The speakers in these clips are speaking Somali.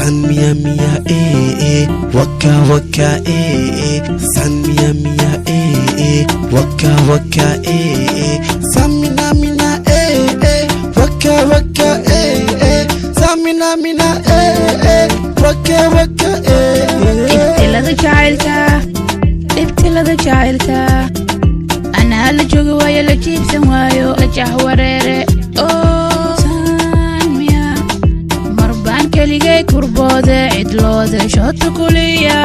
San miya miya eh eh, waka waka eh eh. San miya miya eh eh, waka waka eh eh. Samina mina eh eh, waka waka eh eh. Samina mina eh eh, waka waka eh eh. Ibtilada jacaylka, ibtilada jacaylka, anaa la joogi waayo, la jiibsan waayo, la jahwareere oo saanmiya. Mar baan keligay kurboode, cidloode shoota kuliya.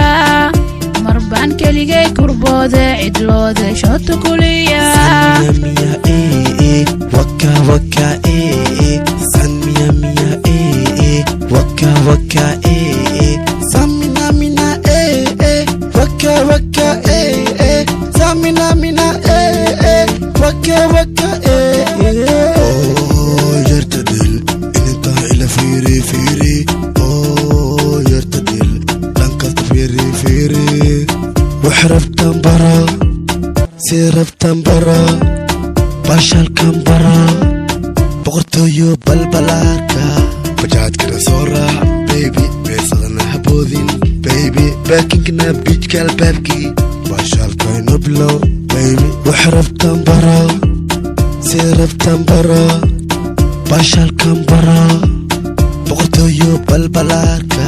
Mar baan keligay kurboode, cidloode shoota kuliya. San miya miya eh eh, waka waka eh eh. San miya miya eh eh, waka waka eh eh. Samina mina eh eh, waka waka eh eh. Samina mina eh eh, waka waka eh eh. Oo yarta dhil intaa ila fiiri fiiri, oo yarta dhil dhankasta fiiri fiiri. Wax rabtan bara, si rabtan bara, bashalkan bara, boqortooyo balbalaarka. Bajaajkana soo raac baby, beesadana haboodin baby, baakinkana biijka albaabkii baashaalkayno bilow baby. Wax rabtan bara, si rabtan bara, bashalkan bara, boqortooyo balbalaarka.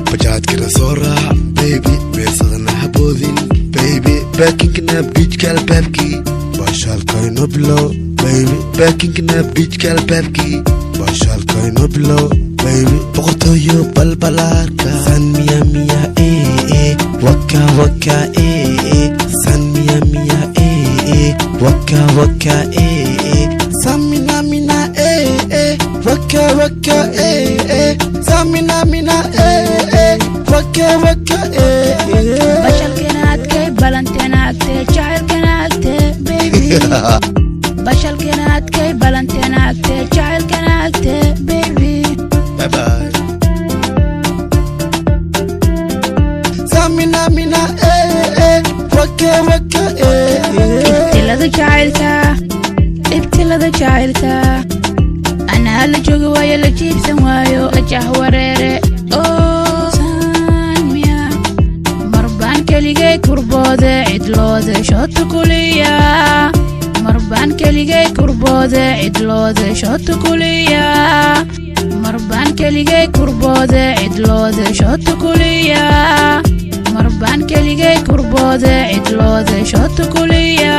Bajaajkana soo raac baby, beesadana haboodin baby, baakinkana biijka albaabkii baashaalkayno bilow baby, baakinkana biijka albaabkii baashaalkayno bilow baby. Boqortooyo balbalaarka. San miya miya eh eh, waka waka eh eh. San miya miya eh eh, waka waka eh eh. Samina mina eh eh, waka waka eh eh. Samina mina eh eh, waka waka eh eh. Bashalkena adkay, balanteena agtee, jacaylkena agtee baby. Bashalkena adkay, balanteena agtee, jacaylkena agtee baby. Bye bye. Samina mina eh eh, waka waka eh eh. Ibtilada jacaylka, ibtilada jacaylka, anaa la joogi waayo, la jiibsan waayo, la jahwareere oo saanmiya. Mar baan keligay kurboode, cidloode shoota kuliya. Mar baan keligay kurboode, cidloode shoota kuliya. Mar baan keligay kurboode, cidloode shoota kuliya. Mar baan keligay kurboode, cidloode shoota kuliya.